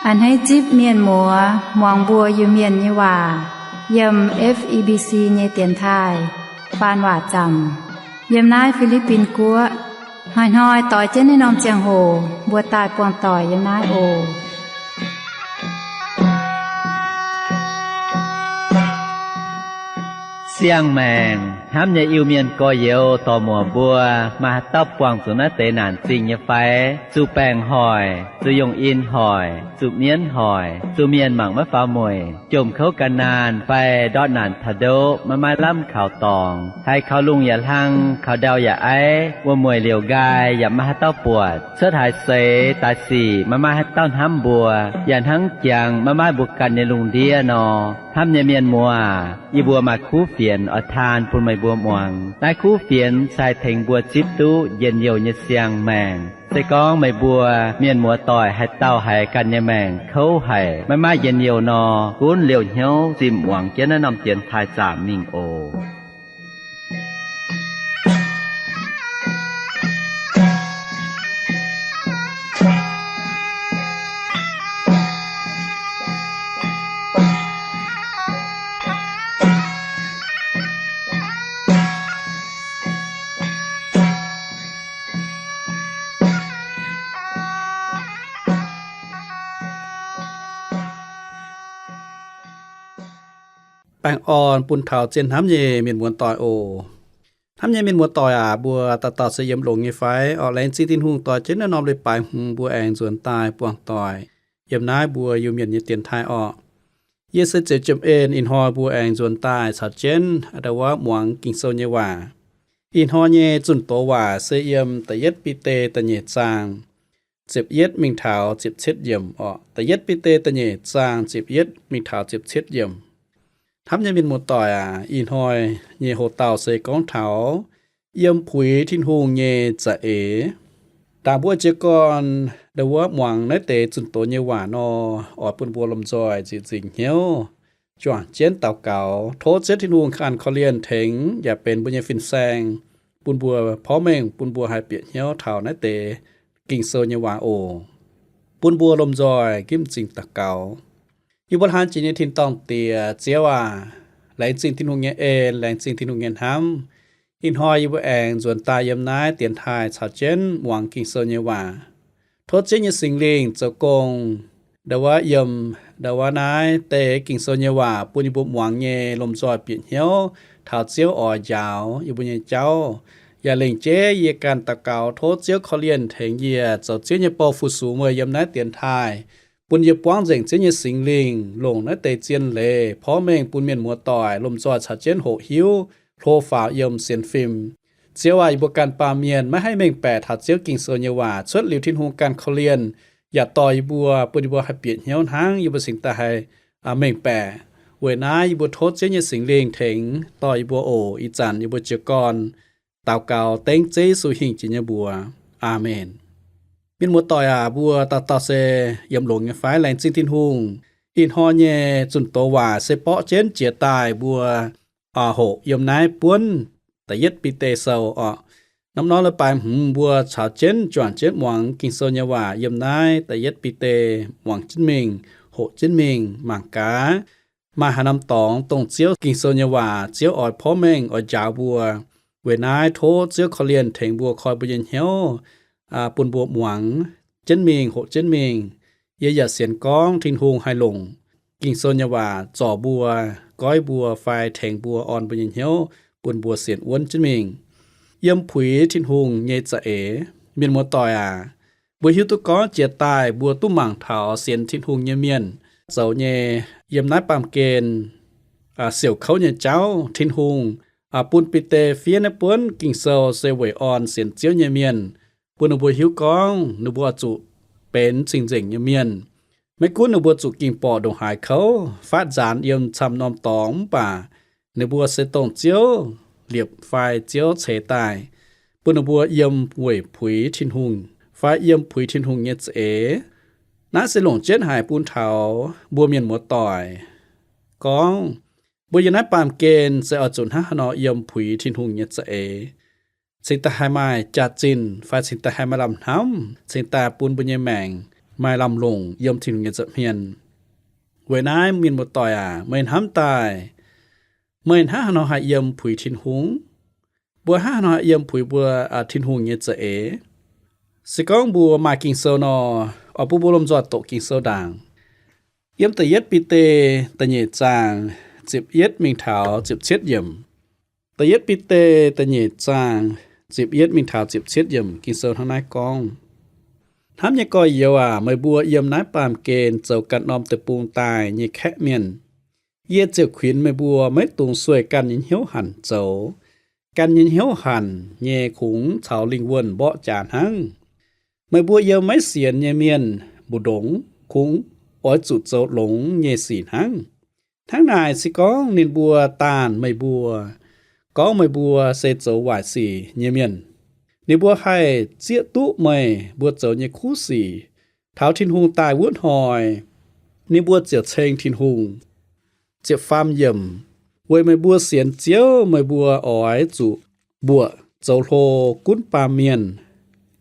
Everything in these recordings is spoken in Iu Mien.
A'hneiv zipv mienh muoz muangx mbuo Iu-Mienh nyei waac yiem F E B C nyei dienx taaih faan waac zaamc, yiem naaiv Fi^li^bin Guoqv. Hnoi-hnoi doix jienv naaiv norm ziangh hoc mbuo daaih buangh doic yiem naaiv oc. Siang-maengc hnamv nyei Iu-Mienh gorx-youz dorc-muoc mbuo, maaih haaix dauh buangh zuqc naaiv deix naanc zingh nyei fai? Zuqc baengc hoic, zuqc yungh in hoic, zuqc mienv hoic, zuqc mienh mangc maiv faaux mueic, jomc kouv gan naanh fai ndortv naanc taux ndoqv maiv maaih lamh kaux dorngx, haiz kaux lungh yaac hlang, kaux ndau yaac aiv, wuom-mueic liouc nqaai yaac maiv maaih haaix dauh buatc, cuotv haaix seix daaih sic maiv maaih haaix dauh hnamv mbuo, yaac hnangv jangx maiv maaih mbuo ganh nyei lungh ndiev nor, hnamv nyei mienh muoz, yie mbuo maaih kuv fienx oix taan bun meih mbuo muangx. Naaiv kuv fienx se haih tengx mbuo zipv duqv njien-youh nyei siang-maengc. Se gorngv meih mbuo mienh muoz-doic haaix dauh haiz ganh nyei maengc kouv haic, maiv maaih njien-youh nor, gunv liouh hnyouv zinh muangx jienv naaiv norm dienx taaih zaamc mingh oc. Baengh orn bun taux zien hnamv nyei mienh muoz-doic oc. Hnamv nyei mienh muoz-doic aac, mbuo dauh dauh se yiem longx nyei fai? Orqc, laengz zingh Tin-Hungh doix jienv naaiv norm leiz-baaix hmz mbuo aengx nzuonx daaih buangh doic yiem naaiv mbuo Iu-Mienh nyei dienx taaih orqc. Yie se Ziouc Jiem En. Ih hnoi mbuo aengx nzuonx daaih caux jienv a'ndau wuov muangx Ging-Sou nyei waac. Ih hnoi nyei zunh doz waac se yiem da'yietv Bide da'nyeic zaang ziepc yietv mingh taux ziepc cietv yiemc orqc. Da'yietv Bide da'nyeic zaang ziepc yietv mingh taux ziepc cietv yiemc. Hnamv nyei mienh muoz-doic aac, ih hnoi nyei hoc-dauh se gorngv taux yiem puix Tin-Hungh nyei za'eix. Dangc mbuo jiez gorn a'ndau wuov muangx naaiv deix zunh doz nyei waac nor, oix bun mbuo lomh nzoih nzieqc nzingc hnyouv, juangc jienv daux gaux, tov Ziouv Tin-Hungh ganh korv-lienh tengx yaac benx mbuo nyei fin-saeng, bun mbuo porv mengh, bun mbuo haih bieqc hnyouv taux naaiv deix Ging-Sou nyei waac oc. Bun mbuo lomh nzoih nqipv m'zing daux gaux. Yie mbuo hlaang jiex nyei tin-dorngh Diex, Ziouv aac, laengz zingh Tin-Hungh nyei en, laengz zingh Tin-Hungh nyei hnamv. Ih hnoi yie mbuo aengx nzuonx daaih yiem naaiv dienx taaih caux jienv muangx Ging-Sou nyei waac. Tov Ziouv nyei Singx Lingh zoux gong, a'ndau wuov yiem, a'ndau wuov naaiv deix Ging-Sou nyei waac bun yie mbuo muangx nyei lomh nzoih bieqc hnyouv taux Ziouv oix njaaux yie mbuo nyei jauv. Yaac lengc jeiv yie ganh daux gaux tov Ziouv korv-lienh tengx yie zoux Ziouv nyei bou fu-sux meih yiem naaiv dienx taaih, bun yie buangv nzengc Ziouv nyei Singx Lingh longc naaiv deix zien leiz porv mengh bun mienh muoz-doic lomh nzoih caux jienv hoqc hiuv, hlo faaux yiem sienx fim. Ziouv aac, yie mbuo ganh baamh mienh maiv haih mengh baeqc taux Ziouv Ging-Sou nyei waac cuotv liuz Tin-Hungh ganh korv-lienh yaac dorh yie mbuo, bun yie mbuo haih bieqc hnyouv hnangv, yie mbuo cingx daaih haih mengh baeqc. Weic naaiv yie mbuo tov Ziouv nyei Singx Lingh tengx dorh yie mbuo oc. Ih zanc yie mbuo jiez gorn daux gaux dengv Ziouv Yesu hingh jiex nyei mbuox. Aamen. Mienh muoz-doic aac, mbuo dauh dauh se yiem longx nyei fai? Laengz zingh Tin-Hungh. Ih hnoi nyei zunh doz waac se borqv jienv jiex daaih mbuo hoqc yiem naaiv buonv da'yietv Bide sou orqc. Norm-norm leiz-baaix hmz mbuo caux jienv juangc jienv muangx Ging-Sou nyei waac yiem naaiv da'yietv Bide, muangx jienv mingh, hoqc jienv mingh, mangc gaax maaih haaix norm dorngx dongh Ziouv Ging-Sou nyei waac, Ziouv oix porv mengh oix njaaux mbuo. Weic naaiv tov Ziouv korv-lienh tengx mbuo, koi mbuo nyei hnyouv, bun mbuo muangx jienv mingh, hoqc jienv mingh. Yie yaac sienx gorngv Tin-Hungh haih longc Ging-Sou nyei waac zorc mbuo, goiv mbuo fai tengx mbuo, orn mbuo nyei hnyouv, bun mbuo sienx wuonv jienv mingh. Yiem puix Tin-Hungh nyei za'eix. Mienh muoz-doic aac, mbuo hiuv duqv gorngv jiex daaih mbuo duqv mangc taux sienx Tin-Hungh nyei mienh zoux nyei yiem naaiv baamh gen siouc kouv nyei jauv. Tin-Hungh bun Bide fiev naaiv buonv Ging-Sou se weic orn sienx Ziouv nyei mienh, bun ninh mbuo hiuv gorngv ninh mbuo oix zuqc benx cing-nzengc nyei mienh. Maiv gunv ninh mbuo zuqc ging-borqc ndongc haaix kouv, faatv nzaanx yiem camv norm dorngx, mv baac ninh mbuo se dongh Ziouv liepc fai Ziouv ceix daaih, bun ninh mbuo yiem weic puix Tin-Hungh fai yiem puix Tin-Hungh nyei za'eix. Naaiv se longc jienv haic bun taux mbuo mienh muoz-doic gorngv Mbuo yiem naaiv baamh gen se oix zuqc hnangv haaix nor yiem puix Tin-Hungh nyei za'eix, cingx daaih haih maaih jaax-zinh fai cingx daaih haih maaih lamh hnamv, cingx daaih bun mbuo nyei maengc maaih lamh longc yiem Tin-Hungh nyei nza'hmien. Weic naaiv mienh muoz-doic aac, meih hnamv daaih, meih hnangv haaix nor haih yiem puix Tin-Hungh? Mbuo hnangv haaix nor haih yiem puix mbuo, aa, Tin-Hungh nyei za'eix? Se gorngv mbuo maaih Ging-Sou nor, oix bun mbuo lomh nzoih doqc Ging-Sou ndaangc. Yiem da'yietv Bide da'nyeic zaang ziepc yietv mingh taux ziepc cietv yiemc. Da'yietv Bide da'nyeic zaang ziepc yietv mingh taux ziepc cietv yiemc, Ging-Sou hnangv naaiv gorngv, Hnamv nyei gorx-youz aac, meih mbuo yiem naaiv baamh gen zoux ganh norm deic-bung daaih nyei kaeqv mienh, yie ziouc kuinx meih mbuo maiv dungx sueih ganh nyei hnyouv hanc zoux. Ganh nyei hnyouv hanc nyei kungx caux lingh wuonh mborqv jaax hnangv. Meih mbuo yiem maiv sienx nyei mienh mbu'ndongx kungx oix zuqc zoux longx nyei sic hnangv. Hnangv naaic, se gorngv ninh mbuo daanh meih mbuo, gorngv meih mbuo se zoux waaic sic nyei mienh, ninh mbuo haih zieqv duqv meih mbuo zoux nyei kuv sic. Taux Tin-Hungh daaih wuov hnoi, ninh mbuo ziouc ceng Tin-Hungh. Ziepc faam yiemc, Weic meih mbuo sienx Ziouv, meih mbuo oix zuqc mbuoqc zoux hlo gunv baamh mienh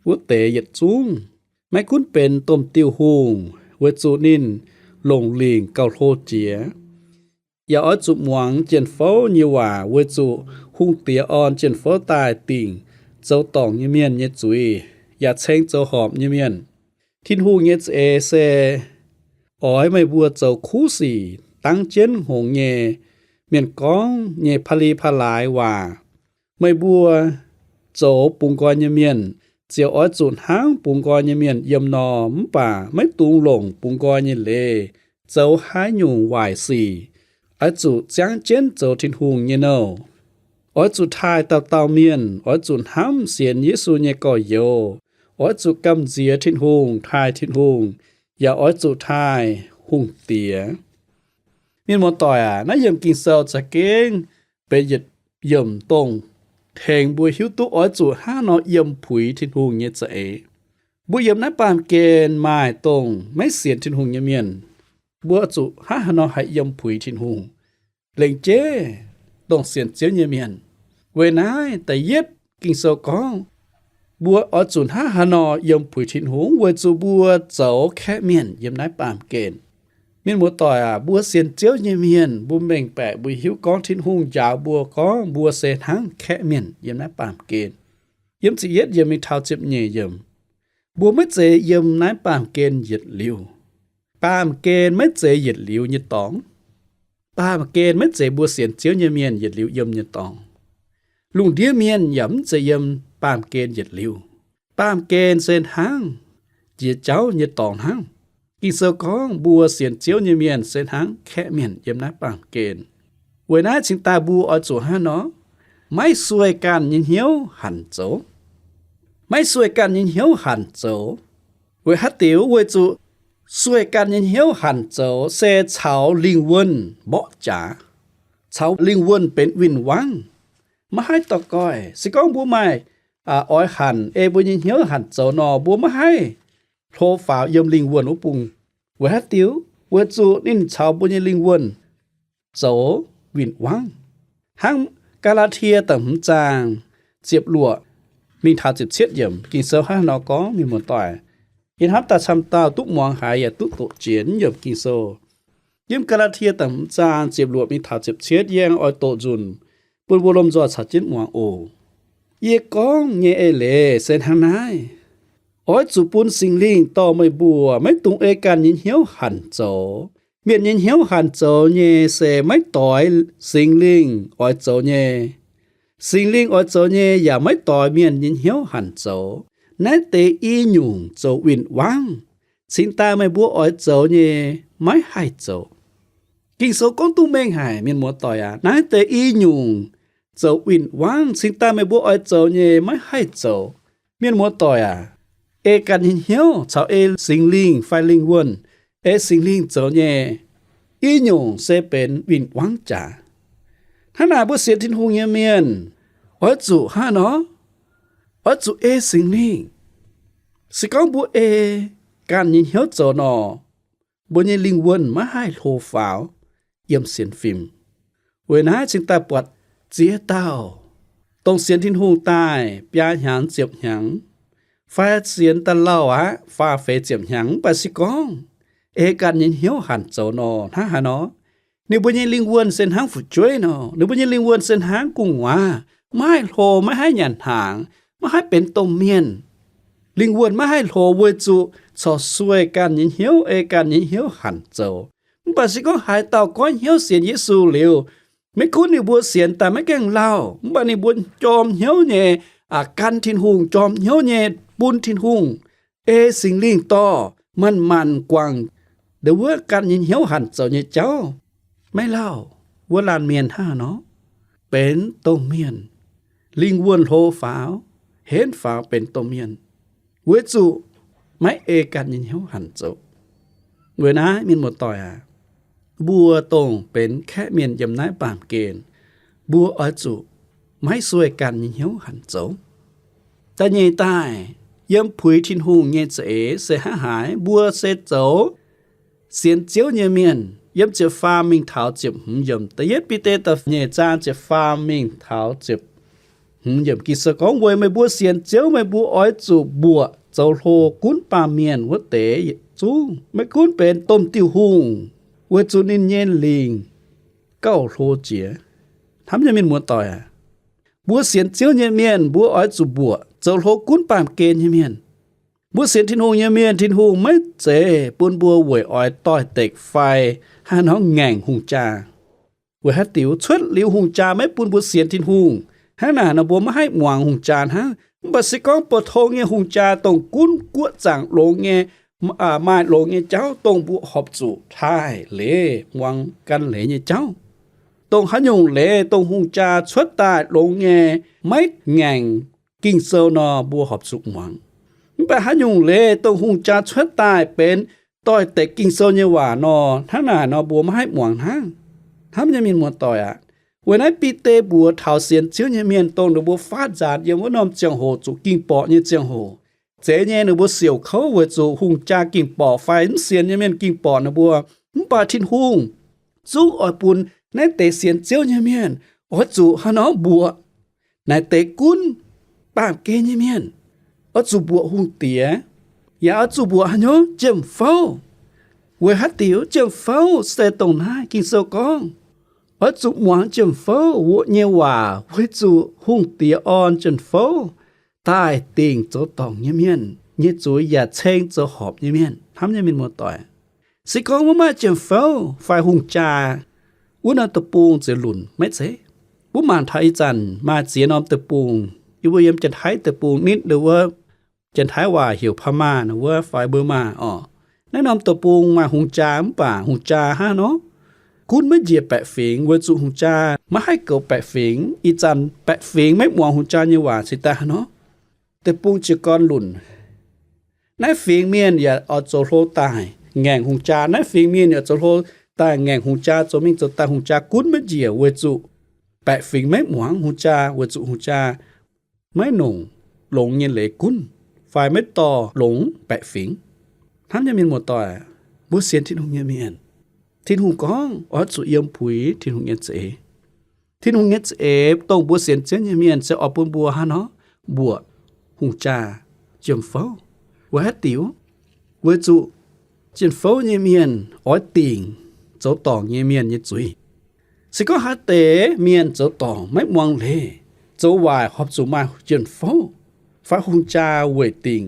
wuov deix yietc zungv, maiv gunv benx domh diuh hungh, weic zuqc ninh longc lingc gauh hlo jiex. Yaac oix zuqc muangx jien-fouv nyei waac, weic zuqc hungh diex orn jien-fouv daaih dingc zoux dorngc nyei mienh nyei zuiz, yaac ceng zoux horpc nyei mienh. Tin-Hungh nyei za'eix se oix meih mbuo zoux kuv sic, dangv jienv hngongx nyei mienh gorngv nyei pa'li pa'laaix waac. Meih mbuo zoux bungx nqoi nyei mienh ziouc oix zuqc hnangv bungx nqoi nyei mienh yiem nor, mv baac maiv dungx longc bungx nqoi nyei leiz zoux haaix nyungc waaic sic. Oix zuqc ziangv jienv zoux Tin-Hungh nyei nouh. Oix zuqc taaih dauh dauh mienh. Oix zuqc hnamv sienx Yesu nyei gorx-youz. Oix zuqc gamh nziex Tin-Hungh, taaih Tin-Hungh, yaac oix zuqc taaih hungh diex. Mienh muoz-doic aac, naaiv yiemc Ging-Sou za'gengh benx yietc yiemc dongh tengx mbuo hiuv duqv oix zuqc hnangv nor yiem puix Tin-Hungh nyei za'eix. Mbuo yiem naaiv baamh gen maaih dongh maiv sienx Tin-Hungh nyei mienh, mbuo zuqc hnangv haaix nor haih yiem puix Tin-Hungh, lengc jeiv dongh sienx Ziouv nyei mienh. Weic naaiv da'yietv Ging-Sou gorngv, mbuo oix zuqc hnangv haaix nor yiem puix Tin-Hungh, weic zuqc mbuo zoux kaeqv mienh yiem naaiv baamh gen. Mienh muoz-doic aac, mbuo sienx Ziouv nyei mienh, mbuo mengh baeqc mbuo hiuv gorngv Tin-Hungh njaaux mbuo gorngv mbuo se hnangv kaeqv mienh yiem naaiv baamh gen. Yiem ziepc yietv yiemc mingh taux ziepc nyeic yiemc, mbuo maiv zeiz yiem naaiv baamh gen yietc liuz. Baamh gen maiv zeiz yietc liuz nyei dorngx. Baamh gen maiv zeiz mbuo sienx Ziouv nyei mienh yietc liuz yiem nyei dorngx. Lungh ndiev mienh yaac mv zeiz yiem baamh gen yietc liuz. Baamh gen se hnangv jiex jauv nyei dorngx hnangv. Ging-Sou gorngv mbuo sienx Ziouv nyei mienh se hnangv kaeqv mienh yiem naaiv baamh gen. Weic naaiv cingx daaih mbuo oix zuqc hnangv nor, maiv sueih ganh nyei hnyouv hanc zoux. Maiv sueih ganh nyei hnyouv hanc zoux. Weic haaix diuc? Weic zuqc sueih ganh nyei hnyouv hanc zoux se caux lingh wuonh mborqv jaax, caux lingh wuonh benx win-wangv. Maiv haih dorh goih. Se gorngv mbuo maaih, aa, oix hanc ei mbuo nyei hnyouv hanc zoux nor, mbuo maiv haih hlo faaux yiem lingh wuonh wuov bung. Weic haaix diuc? Weic zuqc ninh caux mbuo nyei lingh wuonh zoux win-wangv. Hnangv Gaa^laa^tie da'hmz zaang ziepc luoqc mingh taux ziepc cietv yiemc, Ging-Sou hnangv nor gorngv, mienh muoz-doic. Yie hnamv daaih camv dauh duqv muangx haiz yaac duqv doqc jiex yiemc Ging-Sou. Yiem Gaa^laa^tie da'hmz zaang ziepc luoqc mingh taux ziepc cietv, yie aengx oix doqc nzunc bun mbuo lomh nzoih caux jienv muangx oc. Yie gorngv nyei eix leiz se hnangv naaiv. Oix zuqc bun Singx Lingh dorh meih mbuo, maiv dungx ei ganh nyei hnyouv hanc zoux. Mienh nyei hnyouv hanc zoux nyei se maiv doix Singx Lingh oix zoux nyei. Singx Lingh oix zoux nyei yaac maiv doix mienh nyei hnyouv hanc zoux. Naaiv deix i nyungc zoux win-wangv, cingx daaih meih mbuo oix zoux nyei maiv haih zoux. Ging-Sou gorngv duqv mengh haic, mienh muoz-doic aac. Naaiv deix i nyungc zoux win-wangv, cingx daaih meih mbuo oix zoux nyei maiv haih zoux. Mienh muoz-doic aac, ei ganh nyei hnyouv caux ei Singx Lingh fai lingh wuonh, ei Singx Lingh zoux nyei i nyungc se benx win-wangv jaax. Hnangv naaic, mbuo sienx Tin-Hungh nyei mienh oix zuqc hnangv nor, oix zuqc ei Singx Lingh. Se gorngv mbuo ei ganh nyei hnyouv zoux nor, mbuo nyei lingh wuonh maiv haih hlo faaux yiem sienx fim. Weic naaiv cingx daaih buatc ziex dauh, dongh sienx Tin-Hungh daaih biaa hnyangx ziepc hnyangx, fai sienx daaih lauh aqv, faah feix ziepc hnyangx, mv baac se gorngv ei ganh nyei hnyouv hanc zoux nor, hnangv haaix nor? Ninh mbuo nyei lingh wuonh se hnangv fu'jueiv nor, ninh mbuo nyei lingh wuonh se hnangv gu'nguaaz, maiv haih hlo, maiv haih nyanc hnaangx, maiv haih benx domh mienh. Lingh wuonh maiv haih hlo weic zuqc corc sueih ganh nyei hnyouv, ei ganh nyei hnyouv hanc zoux. Mv baac se gorngv haaix dauh goiv hnyouv sienx Yesu liuz, maiv gunv ninh mbuo sienx daaih maiv gaengh lauh, mv baac ninh mbuo jorm hnyouv nyei, aa, gan Tin-Hungh, jorm hnyouv nyei bun Tin-Hungh, ei Singx Lingh dorh manc manc guangc ndau wuov ganh nyei hnyouv hanc zoux nyei jauv, maiv lauh, wuov laanh mienh hnangv nor benx domh mienh, lingh wuonh hlo faaux, henv faaux benx domh mienh, weic zuqc maiv ei ganh nyei hnyouv hanc zoux. Weic naaiv mienh muoz-doic aac, mbuo dongh benx kaeqv mienh yiem naaiv baamh gen, mbuo oix zuqc maiv sueih ganh nyei hnyouv hanc zoux. Da'nyeic daaih, yiem puix Tin-Hungh nyei za'eix se hnangv haaix? Mbuo se zoux sienx Ziouv nyei mienh. Yiem ziepc faam mingh taux ziepc hmz yiemc, da'yietv Bide da'nyeic zaang ziepc faam mingh taux ziepc hmz yiemc, Ging-Sou gorngv, weic meih mbuo sienx Ziouv, meih mbuo oix zuqc mbuoqc zoux hlo gunv baamh mienh wuov deix yietc zungv, maiv gunv benx domh diuh hungh, weic zuqc ninh nyei lingc gauh hlo jiex. Hnamv nyei mienh muoz-doic aac, mbuo sienx Ziouv nyei mienh, mbuo oix zuqc mbuoqc zoux hlo gunv baamh gen nyei mienh. Mbuo sienx Tin-Hungh nyei mienh, Tin-Hungh maiv zeiz bun mbuo weic oix doix-dekc fai hnangv haaix nor ngaengc hungh jaa. Weic haaix diuc? Cuotv liuz hungh jaa maiv bun mbuo sienx Tin-Hungh, hnangv naaic nor mbuo maiv haih muangx hungh jaa hnangv. Mv baac se gorngv bou tong nyei hungh jaa dongh gunv guoqv zaangc longx nyei, aa, maaih longx nyei jauv, dongh mbuo horpc zuqc taaih leiz muangx gan leiz nyei jauv. Dongh haaix nyungc leiz dongh hungh jaa cuotv daaih longx nyei, maiv ngaengc Ging-Sou nor, mbuo horpc zuqc muangx. Mv baac haaix nyungc leiz dongh hungh jaa cuotv daaih benx doix-dekc Ging-Sou nyei waac nor, hnangv naaic nor mbuo maiv haih muangx hnangv. Hnamv nyei mienh muoz-doic aac, weic naaiv Bide mbuox taux sienx Ziouv nyei mienh, dongh ninh mbuo faatv nzaanx yiem wuov norm ziangh hoc, zuqc ging-borqc nyei ziangh hoc. Zeiz nyei, ninh mbuo siouc kouv weic zuqc hungh jaa ging-borqc fai mv sienx nyei mienh ging-borqc ninh mbuo. Mv baac Tin-Hungh zungv oix bun naaiv deix sienx Ziouv nyei mienh oix zuqc haaix nor mbuoqc naaiv deix gunv baamh gen nyei mienh. Oix zuqc mbuoqc hungh diex, yaac oix zuqc mbuoqc haaix nyungc? Jiem-fouv. Weic haaix diuc? Jiem-fouv se dongh naaiv Ging-Sou gorngv, oix zuqc muangx jiem-fouv nyei waac, weic zuqc hungh diex orn jiem-fouv daaih dingc zoux dorngc nyei mienh nyei zuiz yaac ceng zoux horpc nyei mienh. Hnamv nyei mienh muoz-doic, se gorngv maiv maaih jiem-fouv fai hungh jaa, wuov norm deic-bung ziouc lunc maiv zeiz. Mbuo mangc taux ih zanc maaih ziex norm deic-bung, yie mbuo yiem Janx-Taiv deic-bung nitv wuov, Janx-Taiv waac heuc พม่า wuov fai เมียนมา orqc. Naaiv norm deic-bung maaih hungh jaa mv baac hungh jaa hnangv nor gunv maiv njiec baeqc fingx, weic zuqc hungh jaa maiv haih goux baeqc fingx. Ih zanc baeqc fingx maiv muangx hungh jaa nyei waac cingx daaih hnangv nor, deic-bung jiez gorn lunc. Naaiv fingx mienh yaac oix zoux hlo daaih ngaengc hungh jaa, naaiv fingx mienh yaac zoux hlo daaih ngaengc hungh jaa, zoux mingh zoux daaih hungh jaa gunv maiv njiec weic zuqc baeqc fingx maiv muangx hungh jaa, weic zuqc hungh jaa maiv nongc longx nyei leiz gunv fai maiv dorh longx baeqc fingx. Hnamv nyei mienh muoz-doic, mbuo sienx Tin-Hungh nyei mienh, Tin-Hungh gorngv oix zuqc yiem puix Tin-Hungh nyei za'eix. Tin-Hungh nyei za'eix, dongh mbuo sienx Ziouv nyei mienh, se oix bun mbuo hnangv nor mbuoqc hungh jaa, jiem-fouv. Weic haaix diuc? Weic zuqc jiem-fouv nyei mienh oix dingc zoux dorngc nyei mienh nyei zuiz. Se gorngv haaix deix mienh zoux dorngc maiv muangx leiz, zoux waaic, horpc zuqc maaih jiem-fouv fai hungh jaa weic dingc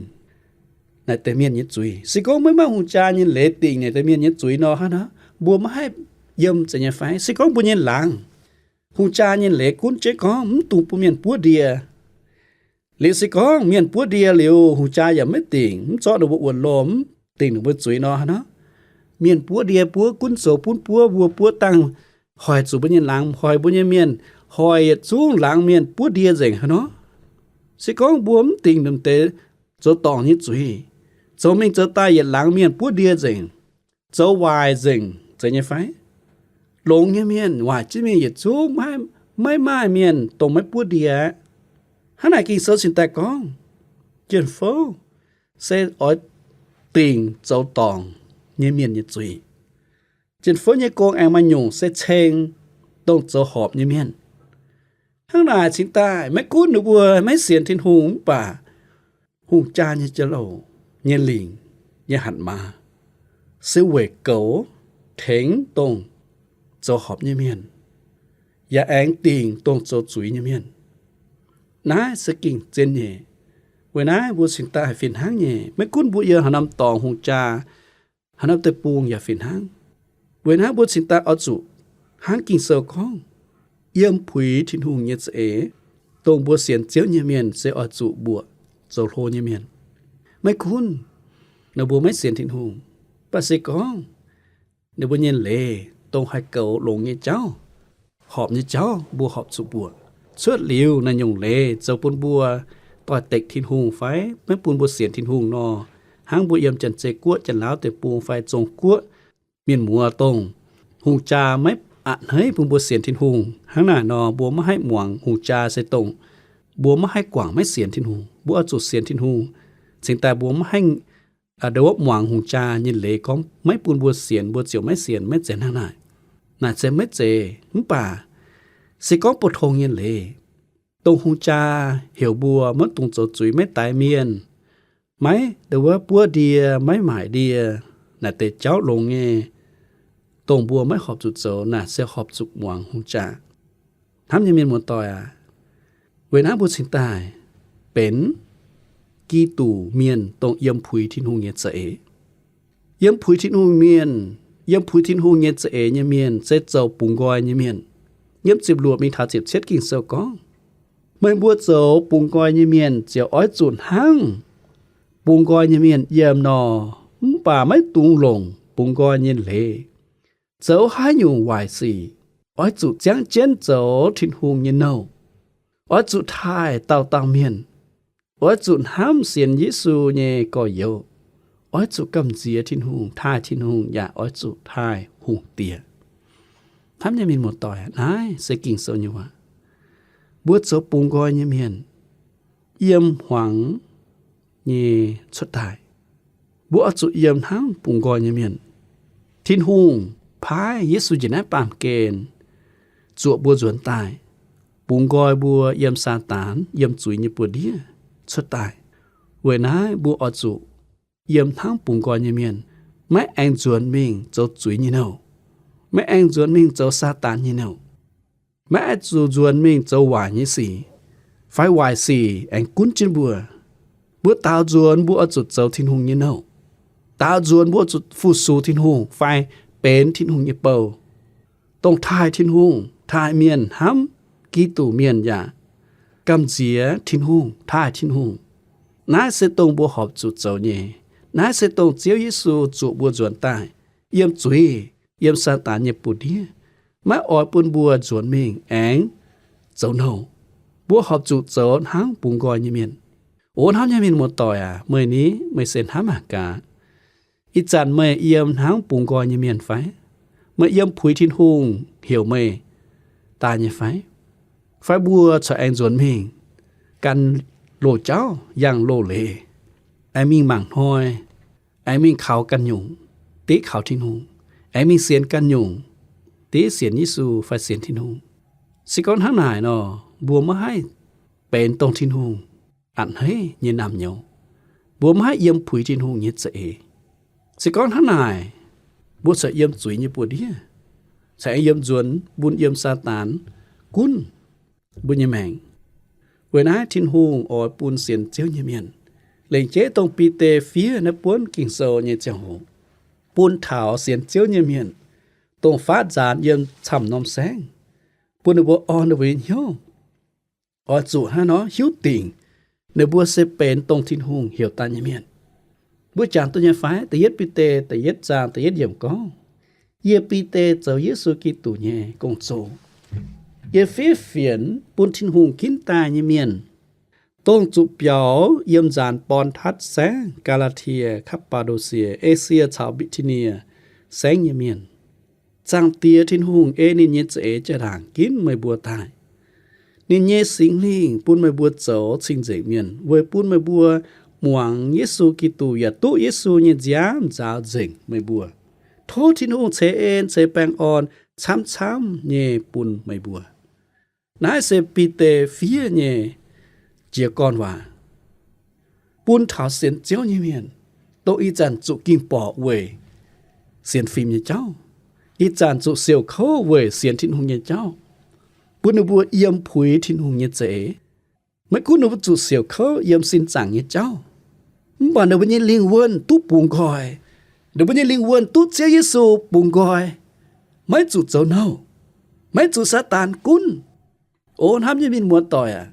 naaic deix mienh nyei zuiz. Se gorngv maiv maaih hungh jaa nyei leiz dingc naaic deix mienh nyei zuiz nor, hnangv nor mbuo maiv haih yiem zeiz nyei fai? Se gorngv mbuo nyei laangz hungh jaa nyei leiz gunv jienv gorngv mv dungx bun mienh buov ndie, liuz se gorngv mienh buov ndie liuz, hungh jaa yaac maiv dingc, mv zorqv ninh mbuo wuonx loh, mv dingc ninh mbuo zuiz nor, hnangv nor mienh buov ndie buov gunv zoux bun buov, mbuo buov dangh hoic zuqc mbuo nyei laangz, hoic mbuo nyei mienh, hoic yietc zungv laangz mienh buov ndie nzengc, hnangv nor se gorngv mbuo mv dingc ninh deix zoux dorngc nyei zuiz, zoux mingh zoux daaih yietc laangz mienh buov ndie nzengc, zoux waaic nzengc, zeiz nyei fai? Longx nyei mienh, waaic jienv mienh yietc zungv maiv, maiv maaih mienh dongh maiv buov ndie aqv. Hnangv naaic Ging-Sou cingx daaih gorngv, jien-fouv se oix dingc zoux dorngc nyei mienh nyei zuiz. Jien-fouv nyei gong aengx maaih nyungc se ceng dongh zoux horpc nyei mienh. Hnangv naaic cingx daaih maiv gunv ninh mbuo maiv sienx Tin-Hungh mv baac hungh jaa nyei jauv-louc, nyei lingc, nyei hatc maaz se weic goux tengx dongh zoux horpc nyei mienh, yaac aengx dingc dongh zoux zuiz nyei mienh. Naaiv se gengh zien nyei. Weic naaiv mbuo cingx daaih fih hnangv nyei, maiv gunv mbuo yiem haaix norm dorngx hungh jaa, haaix norm deic-bung yaac fih hnangv. Weic naaiv mbuo cingx daaih oix zuqc hnangv Ging-Sou gorngv, yiem puix Tin-Hungh nyei za'eix, dongh mbuo sienx Ziouv nyei mienh se oix zuqc mbuoqc zoux hlo nyei mienh. Maiv gunv ninh mbuo maiv sienx Tin-Hungh, mv baac se gorngv ninh mbuo nyei leiz dongh haih goux longx nyei jauv, horpc nyei jauv mbuo horpc zuqc mbuoqc. Cuotv liuz naaiv nyungc leiz zoux bun mbuo doix-dekc Tin-Hungh fai maiv bun mbuo sienx Tin-Hungh nor, hnangv mbuo yiem Janx-Zei Guoqv, Janx-Laauv deic-bung fai Zong-Guoqv mienh muoz dongh hungh jaa maiv a'hneiv bun mbuo sienx Tin-Hungh. Hnangv naaic nor, mbuo maiv haih muangx hungh jaa se dongh mbuo maiv haih guangc maiv sienx Tin-Hungh. Mbuo oix zuqc sienx Tin-Hungh, cingx daaih mbuo maiv haih a'ndongx muangx hungh jaa nyei leiz gorngv maiv bun mbuo sienx, mbuo ziouc maiv sienx, maiv zeiz hnangv naaic. Naaic se maiv zeiz. Mv baac se gorngv bou tong nyei leiz, dongh hungh jaa heuc mbuo maiv dungx zoux zuiz, maiv daix mienh, maiv ndongc wuov buov ndie, maiv maaic ndie, naaic deix jauv longx nyei, dongh mbuo maiv horpc zuqc zoux, naaic se horpc zuqc muangx hungh jaa. Hnamv nyei mienh muoz-doic aac, weic naaiv mbuo cingx daaih benx Giduc mienh dongh yiem puix Tin-Hungh nyei za'eix. Yiem puix Tin-Hungh mienh, yiem puix Tin-Hungh nyei za'eix nyei mienh se zoux bungx nqoi nyei mienh. Yiem ziepc luoqc mingh taux ziepc cietv Ging-Sou gorngv, meih mbuo zoux bungx nqoi nyei mienh ziouc oix zuqc hnangv bungx nqoi nyei mienh yiem nor, mv baac maiv dungx longc bungx nqoi nyei leiz. Zoux haaix nyungc waaic sic, oix zuqc ziangv jienv zoux Tin-Hungh nyei nouh. Oix zuqc taaih dauh dauh mienh. Oix zuqc hnamv sienx Yesu nyei gorx-youz. Oix zuqc gamh nziex Tin-Hungh, taaih Tin-Hungh, yaac oix zuqc taaih hungh diex. Hnamv nyei mienh muoz-doic, naaiv se Ging-Sou nyei waac. Mbuo zoux bungx nqoi nyei mienh, yiem hmuangx nyei cuotv daaih. Mbuo oix zuqc yiem hnangv bungx nqoi nyei mienh. Tin-Hungh paaiv Yesu njiec naaiv baamh gen zuoqc mbuo nzuonx daaih, bungx nqoi mbuo yiem Saadaan, yiem zuiz nyei buoz-ndiev cuotv daaih. Weic naaiv mbuo oix zuqc yiem hnangv bungx nqoi nyei mienh, maiv aengx nzuonx mingh zoux zuiz nyei nouh, maiv aengx nzuonx mingh zoux Saadaan nyei nouh. Maiv aengx zuqc nzuonx mingh zoux waaic nyei sic, fai waaic sic aengx gunv jienv mbuo. Mbuo daaux nzuonx mbuo oix zuqc zoux Tin-Hungh nyei nouh. Daaux nzuonx mbuo oix zuqc fu-sux Tin-Hungh fai benx Tin-Hungh nyei bou, dongh taaih Tin-Hungh, taaih mienh, hnamv Giduc mienh yaac gamh nziex Tin-Hungh, taaih Tin-Hungh. Naaiv se dongh mbuo horpc zuqc zoux nyei. Naaiv se dongh Ziouv Yesu zuoqc mbuo nzuonx daaih, yiem zuiz, yiem Saadaan nyei buoz-ndiev, maiv oix bun mbuo nzuonx mingh aengx zoux nouh. Mbuo horpc zuqc zoux hnangv bungx nqoi nyei mienh. O hnamv nyei mienh muoz-doic aac, meih ni, meih se hnamv mangc gaax, ih zanc meih yiem hnangv bungx nqoi nyei mienh fai? Meih yiem puix Tin-Hungh heuc meih daaih nyei fai? Fai mbuo corc aengx nzuonx mingh gan loz-jauv, yangh loz-leiz, aengx mingh mangc hnoi, aengx mingh kaux ganh nyungc, div kaux Tin-Hungh, aengx mingh sienx ganh nyungc, div sienx Yesu fai sienx Tin-Hungh? Se gorngv hnangv naaic nor, mbuo maiv haih benx dongh Tin-Hungh a'hneiv nyei naamh nyouz. Mbuo maiv haih yiem puix Tin-Hungh nyei za'eix. Se gorngv hnangv naaic, mbuo corc yiem zuiz nyei buoz-ndiev, corc aengx yiem nzuonx bun yiem Saadaan gunv mbuo nyei maengc. Weic naaiv Tin-Hungh oix bun sienx Ziouv nyei mienh, lengc jeiv dongh Bide fiev naaiv buonv Ging-Sou nyei ziangh hoc, bun taux sienx Ziouv nyei mienh, dongh faatv nzaanx yiem camv norm saengv, bun ninh mbuo orn ninh mbuo nyei hnyouv, oix zuqc hnangv nor hiuv dingc ninh mbuo se benx dongh Tin-Hungh heuc daaih nyei mienh. Mbuo jangx duqv nyei fai? Da'yietv Bide da'yietv zaang da'yietv yiemc gorngv, yie Bide zoux Yesu Giduc nyei gong-zoh. Yie fiev fienx bun Tin-Hungh ginv daaih nyei mienh, dongh zuqc biaux yiem nzaanx Bon^tatv Saengv, Gaa^laa^tie, Kapv^baa^ndo^sie, Esie caux Mbi^ti^nie Saengv nyei mienh. Zaangc Diex Tin-Hungh ei ninh nyei za'eix jaa-ndaangc ginv meih mbuo daaih. Ninh nyei Singx Lingh bun meih mbuo zoux cing-nzengc mienh weic bun meih mbuo muangx Yesu Giduc yaac duqv Yesu nyei nziaamv nzaaux nzengc meih mbuo. Tov Tin-Hungh ceix en ceix baengh orn camv-camv nyei bun meih mbuo. Naaiv se Bide fiev nyei jiez gorn waac bun taux sienx Ziouv nyei mienh, dongh ih zanc zuqc ging-borqc weic sienx fim nyei jauv, ih zanc zuqc siouc kouv weic sienx Tin-Hungh nyei jauv, bun ninh mbuo yiem puix Tin-Hungh nyei za'eix. Maiv gunv ninh mbuo zuqc siouc kouv yiem sin zaangc nyei jauv, mv baac ninh mbuo nyei lingh wuonh duqv bungx nqoi. Ninh mbuo nyei lingh wuonh duqv Ziouv Yesu bungx nqoi, maiv zuqc zoux nouh, maiv zuqc Saadaan gunv. O hnamv nyei mienh muoz-doic aac,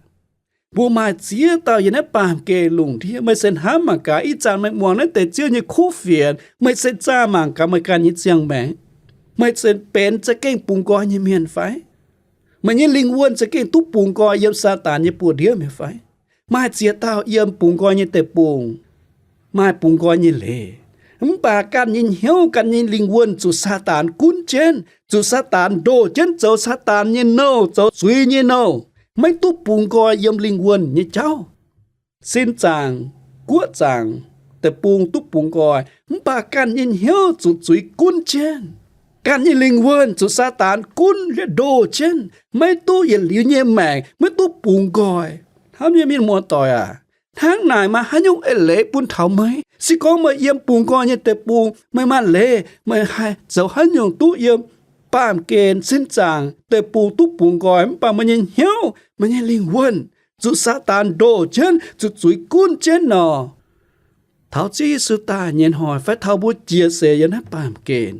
mbuo maaih ziex dauh yiem naaiv baamh gen lungh ndiev. Meih se hnamv mangc gaax, ih zanc meih muangx naaiv deix Ziouv nyei kuv fienx, meih se zaah mangc gaax meih ganh nyei ziangh maengc, meih se benx za'gengh bungx nqoi nyei mienh fai? Meih nyei lingh wuonh za'gengh duqv bungx nqoi yiem Saadaan nyei buoz-ndiev mi'aqv fai? Maaih ziex dauh yiem bungx nqoi nyei deic-bung, maaih bungx nqoi nyei leiz, mv baac ganh nyei hnyouv, ganh nyei lingh wuonh zuqc Saadaan gunv jienv, zuqc Saadaan ndoh jienv, zoux Saadaan nyei nouh, zoux zuiz nyei nouh, maiv duqv bungx nqoi yiem lingh wuonh nyei jauv. Sin zaangc, guoqv zaangc, deic-bung duqv bungx nqoi, mv baac ganh nyei hnyouv zuqc zuiz gunv jienv. Ganh nyei lingh wuonh zuqc Saadaan gunv liuz ndoh jienv, maiv duqv yietc liuz nyei maengc, maiv duqv bungx nqoi. Hnamv nyei mienh muoz-doic aac, hnangv naaic maaih haaix nyungc eix leiz bun taux meih? Se gorngv meih yiem bungx nqoi nyei deic-bung, meih maaih leiz, meih haih zoux haaix nyungc duqv yiem baamh gen sin zaangc deic-bung duqv bungx nqoi, mv baac meih nyei hnyouv, meih nyei lingh wuonh zuqc Saadaan ndoh jienv, zuqc zuiz gunv jienv nor? Taux Ziouv Yesu daaih nyei hnoi fai taux mbuo jiex seix yiem naaiv baamh gen,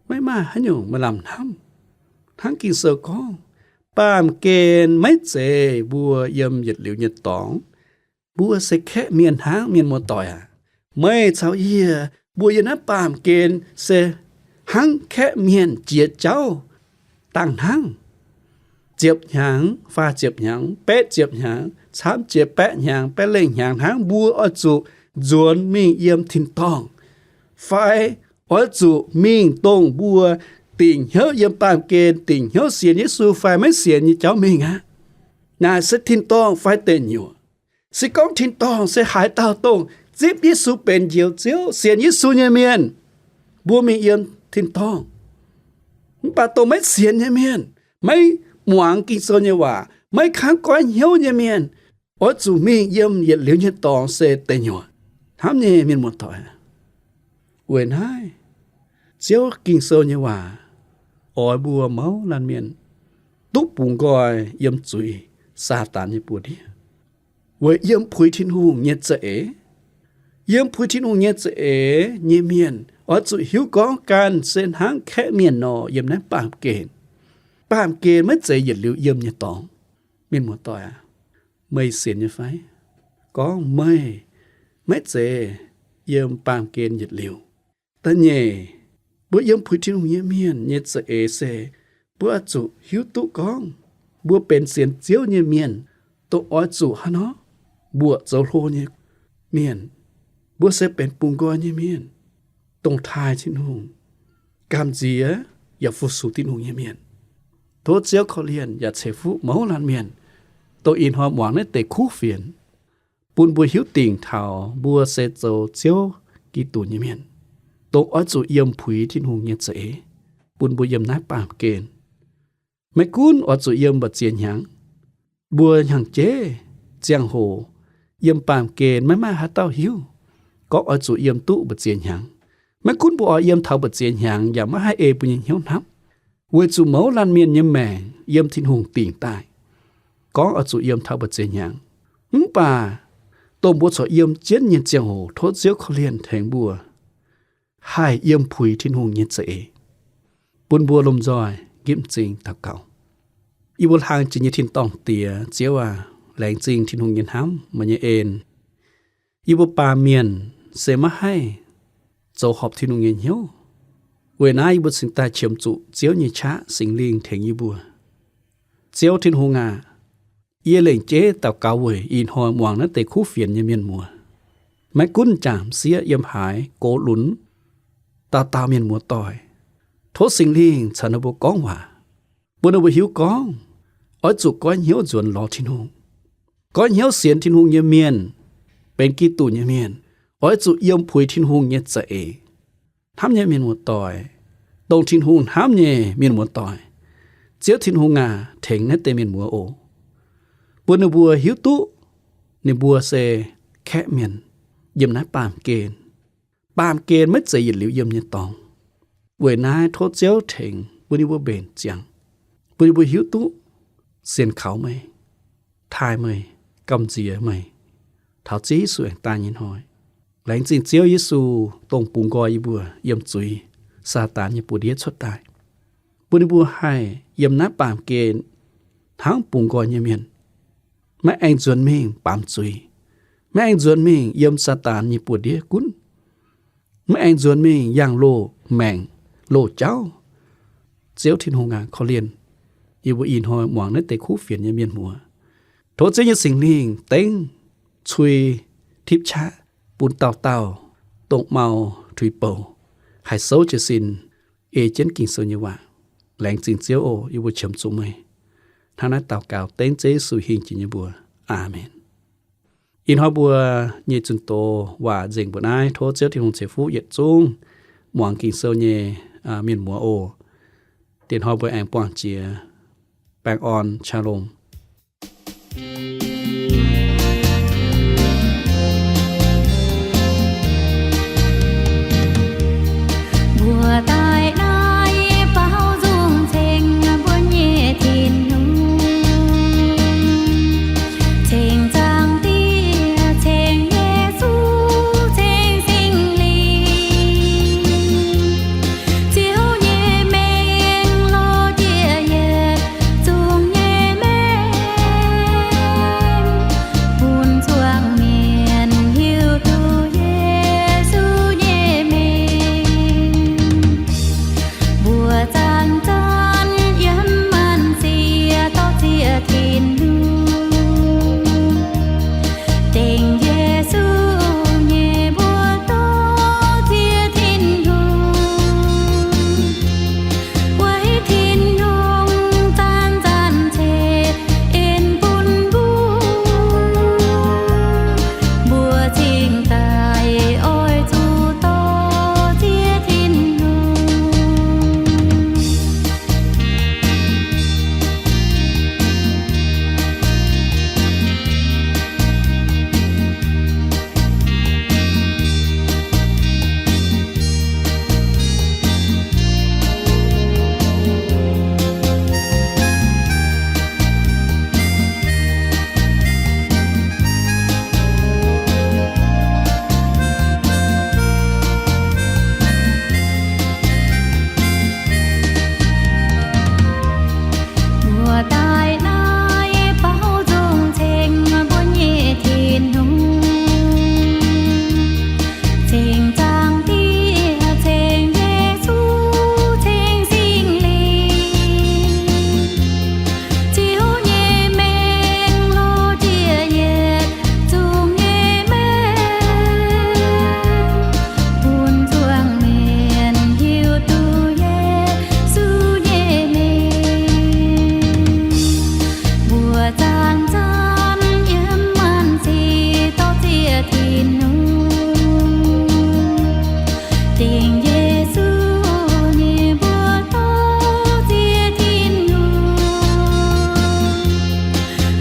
maiv maaih haaix nyungc meih lamh hnamv. Hnangv Ging-Sou gorngv, baamh gen maiv zeiz mbuo yiem yietc liuz nyei dorngx. Mbuo se kaeqv mienh hnangv, mienh muoz-doic aac. Meih caux yie mbuo yiem naaiv baamh gen se hnangv kaeqv mienh jiex jauv dangh hnangv. Ziepc hnyangx, faah ziepc hnyangx, betv ziepc hnyangx, camv jiex baeqv hnyangx, baeqv lengh hnyangx hnangv, mbuo oix zuqc nzuonx mingh yiem tin-dorngh, fai oix zuqc mingh dongh mbuo dingc hnyouv yiem baamh gen, dingc hnyouv sienx Yesu fai maiv sienx nyei jauv mingh aqv. Naaic se tin-dorngh fai deic nyuoqc. Se gorngv tin-dorngh se haaix dauh dongh zipv Yesu benx Njoux Ziouv, sienx Yesu nyei mienh, mbuo mingh yiem tin-dorngh. Mv baac dongh maiv sienx nyei mienh, maiv muangx Ging-Sou nyei waac, maiv kangv goiv hnyouv nyei mienh, oix zuqc mingh yiem yietc liuz nyei dorngx se deic nyuoqc. Hnamv nyei mienh muoz-doic, weic naaiv Ziouv Ging-Sou nyei waac oix mbuo mouz laanh mienh duqv bungx nqoi yiem zuiz Saadaan nyei buoz-ndiev, weic yiem puix Tin-Hungh nyei za'eix. Yiem puix Tin-Hungh nyei za'eix nyei mienh oix zuqc hiuv gorngv ganh se hnangv kaeqv mienh nor yiem naaiv baamh gen. Baamh gen maiv zeiz yietc liuz yiem nyei dorngx. Mienh muoz-doic aac, meih sienx nyei fai? Gorngv meih maiv zeiz yiem baamh gen yietc liuz. Da'nyeic, mbuo yiem puix Tin-Hungh nyei mienh nyei za'eix se mbuo oix zuqc hiuv duqv gorngv mbuo benx sienx Ziouv nyei mienh, dongh oix zuqc haaix nor mbuoqc zoux hlo nyei mienh. Mbuo se benx bungx nqoi nyei mienh, dongh taaih Tin-Hungh, gamh nziex yaac fu-sux Tin-Hungh nyei mienh. Tov Ziouv korv-lienh yaac ceix fuqv mouz laanh mienh, dongh ih hnoi muangx naaiv deix kuv fienx, bun mbuo hiuv dingc taux mbuo se zoux Ziouv Giduc nyei mienh, dongh oix zuqc yiem puix Tin-Hungh nyei za'eix, bun mbuo yiem naaiv baamh gen. Maiv gunv oix zuqc yiem mba'ziex hnyangx, mbuo hnyangx-jeiv ziangh hoc yiem baamh gen maiv maaih haaix dauh hiuv gorngv oix zuqc yiem duqv mba'ziex hnyangx. Maiv gunv mbuo oix yiem taux mba'ziex hnyangx yaac maiv haih ei mbuo nyei hnyouv hnamv, weic zuqc mouz laanh mienh nyei maengc yiem Tin-Hungh dingc daaih gorngv oix zuqc yiem taux mba'ziex hnyangx. Mv baac dongh mbuo corc yiem jienv nyei ziangh hoc, tov Ziouv korv-lienh tengx mbuo haih yiem puix Tin-Hungh nyei za'eix. Bun mbuo lomh nzoih nqipv m'zing daux gaux. Yie mbuo hlang jiex nyei tin-dorngh Diex, Ziouv aac, laengz zingh Tin-Hungh nyei hnamv, meih nyei en. Yie mbuo baamh mienh se maiv haih zoux horpc Tin-Hungh nyei hnyouv. Weic naaiv yie mbuo cingx daaih qiemx zuqc Ziouv nyei qaqv, Singx Lingh tengx yie mbuo. Ziouv Tin-Hungh aac, yie lengc jeiv daux gaux weic ih hnoi muangx naaiv deix kuv fienx nyei mienh muoz, maiv gunv m'jangc m'sieqv yiem haaix gox lunx, dauh dauh mienh muoz-doic, tov Singx Lingh caux ninh mbuo gorngv waac, bun ninh mbuo hiuv gorngv oix zuqc goiv hnyouv nzuonx lorz Tin-Hungh. Goiv hnyouv sienx Tin-Hungh nyei mienh, benx Giduc nyei mienh, oix zuqc yiem puix Tin-Hungh nyei za'eix. Hnamv nyei mienh muoz-doic, dongh Tin-Hungh hnamv nyei mienh muoz-doic. Ziouv Tin-Hungh aac, tengx naaiv deix mienh muoz oc. Bun ninh mbuo hiuv duqv ninh mbuo se kaeqv mienh yiem naaiv baamh gen. Baamh gen maiv zeiz yietc liuz yiem nyei dorngx. Weic naaiv tov Ziouv tengx bun ninh mbuo mbenc ziangx, bun ninh mbuo hiuv duqv sienx kaux meih, taaih meih, gamh nziex meih, taux Ziouv Yesu aengx daaih nyei hnoi. Laengz zingh Ziouv Yesu, dongh bungx nqoi yie mbuo yiem zuiz Saadaan nyei buoz-ndiev cuotv daaih, bun ninh mbuo haih yiem naaiv baamh gen hnangv bungx nqoi nyei mienh, maiv aengx nzuonx mingh baamz zuiz, maiv aengx nzuonx mingh yiem Saadaan nyei buoz-ndiev gunv, maiv aengx nzuonx mingh yangh loz-maengc loz-jauv. Ziouv Tin-Hungh aac, korv-lienh yie mbuo ih hnoi muangx naaiv deix kuv fienx nyei mienh muoz. Tov Ziouv nyei Singx Lingh dengv cui tipv qaqv bun dauh dauh dongh mau tuix bouc haih souv jiez sin ei jienv Ging-Sou nyei waac. Laengz zingh Ziouv oc. Yie mbuo qiemx zuqc meih. Hnangv naaiv daux gaux dengv Ziouv Yesu hingh jiex nyei mbuox. Aamen. Ih hnoi mbuo nyei zunh doz waac nzengc mbuo naaiv. Tov Ziouv Tin-Hungh ceix fuqv yietc zungv muangx Ging-Sou nyei mienh muoz oc. Diex hnoi mbuo aengx buangh jiex. Baengh orn, shalom. Mbuo daaih naaiv baaux nzung ceng mbuo nyei Tin-Hungh, ceng Zaangc Diex, ceng Yesu, ceng Singx Lingh. Ziouv nyei mengh lorz jiex yietc zungv nyei mengh, bun zuangx mienh hiuv duqv Yesu nyei mengh. Mbuo zanc-zanc yiem maanc siec dorh ziex Tin-Hungh, dengx Yesu nyei mbuox dorh ziex Tin-Hungh. Weic Tin-Hungh zanc-zanc ceix en bun mbuo, mbuo cingx daaih oix zuqc dorh ziex Tin-Hungh. Mbuo daaih naaiv baaux nzung ceng mbuo nyei Tin-Hungh, ceng Zaangc Diex, ceng Yesu, ceng Singx Lingh. Ziouv nyei mengh lorz jiex yietc zungv nyei mengh, bun zuangx mienh hiuv duqv Yesu nyei mengh. Mbuo zanc-zanc yiem maanc siec dorh ziex Tin-Hungh, dengx Yesu nyei mbuox dorh ziex Tin-Hungh.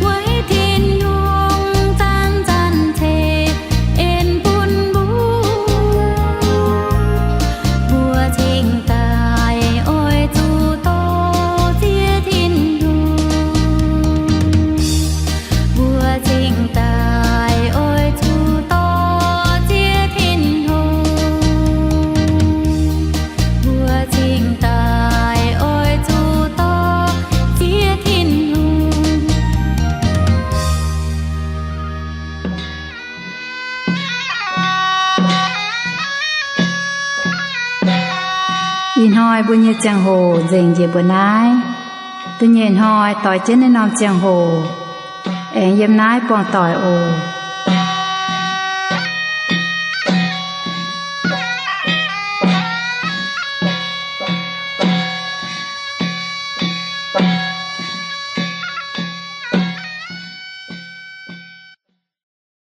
Weic Tin-Hungh zanc-zanc ceix en bun mbuo, mbuo cingx daaih oix zuqc dorh ziex Tin-Hungh. Mbuo cingx daaih oix zuqc dorh ziex Tin-Hungh. Mbuo cingx daaih oix zuqc dorh ziex Tin-Hungh. Ih hnoi mbuo nyei ziangh hoc nzengc njiec mbuo naaiv. Da'nyeic hnoi doix jienv naaiv norm ziangh hoc aengx yiem naaiv buangh doic oc.